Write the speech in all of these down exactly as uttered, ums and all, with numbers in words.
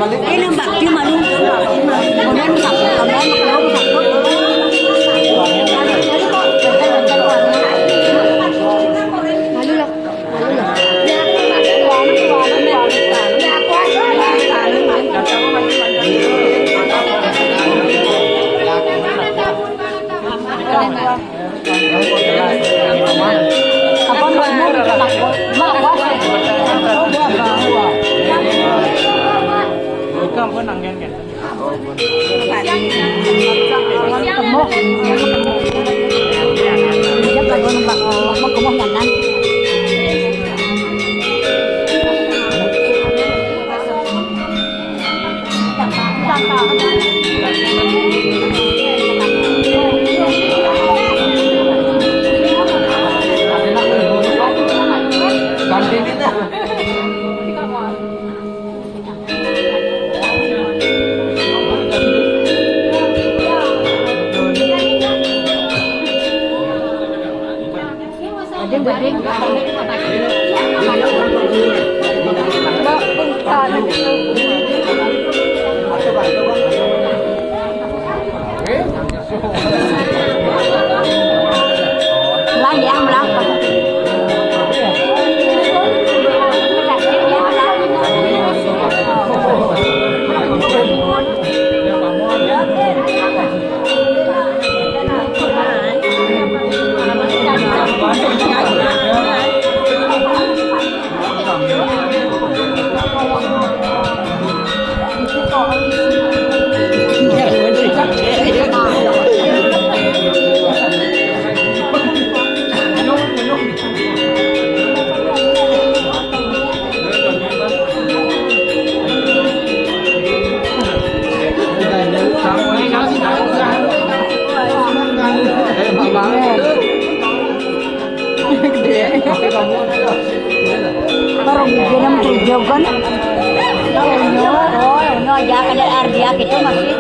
Ini Mbak Kim, aduh. Kemudian sakit, kemudian keluar sakit. Malu lah, malu lah. Belang, Yang, belang. Parang bigyan ng tubig, ano? Oh, no, no, ya, kada ardiak itu masih.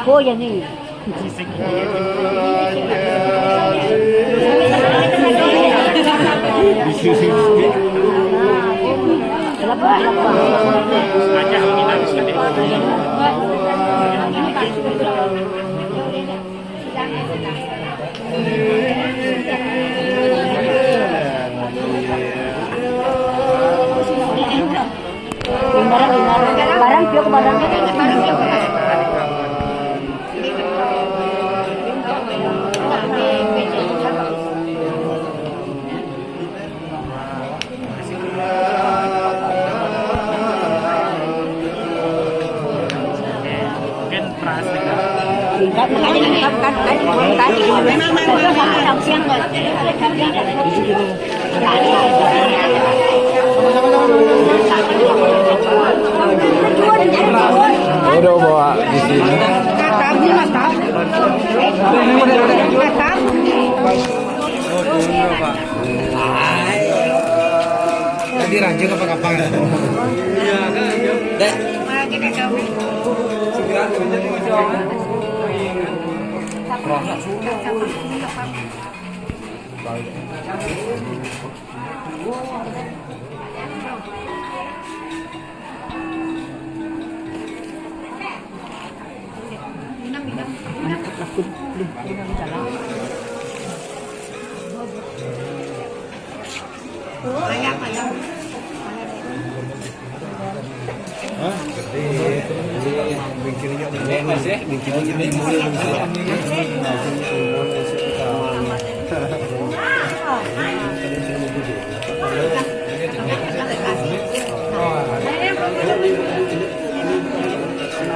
Oh, ya nih. Lapang, lapang. Barang, barang. Barang, piok, barang. Udah bawa di sini. Tadi ranjang apa kapang? Dek.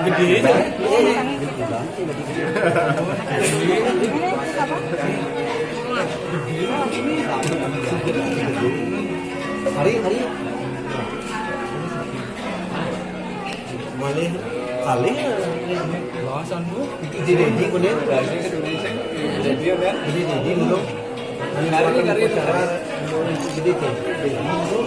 Gede. Hari, hari. Malih, malih. Lawasan, Bu. Jadi, jadi, kuning. Jadi, jadi, dulu. Hari, hari, hari. Jadi, jadi, dulu.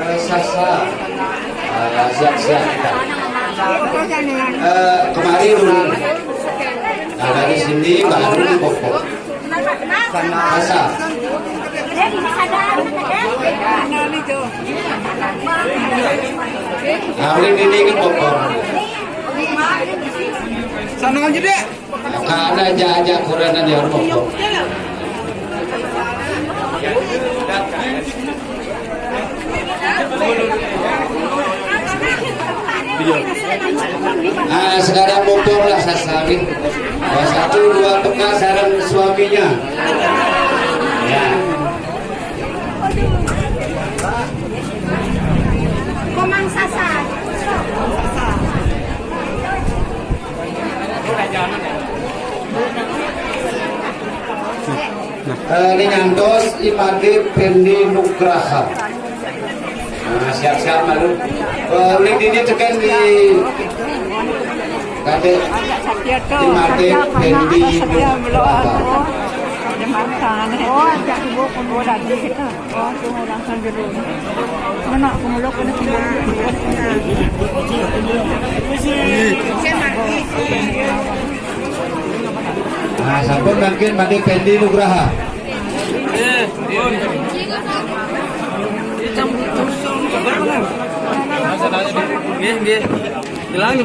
Eh, sah, sah. Eh, siap, siap. Eh, kemari dulu. Nah, dari sini baru di pokok. Sah, sah. Nah, ini, ini ke pokok. Sana aja deh. Karena jajak kurang di rumah. Nah, sekarang mumpung lah sasawi. Satu, dua, peka sarang suaminya. Ya. Komang Sasa. Eh, ini nyantos Imade Pendi Nugraha. Nah, siap-siap malu. Eh, uling dini tekan di Kade Imade Pendi Nugraha. Oh, ajak ibu kumpul tadi. Oh, tuh orang sambil dulu. Mana aku meluk, ada kumpul. Nah, sampun mangkin Made Pendi Nugraha. Nggih, nggih. Bilang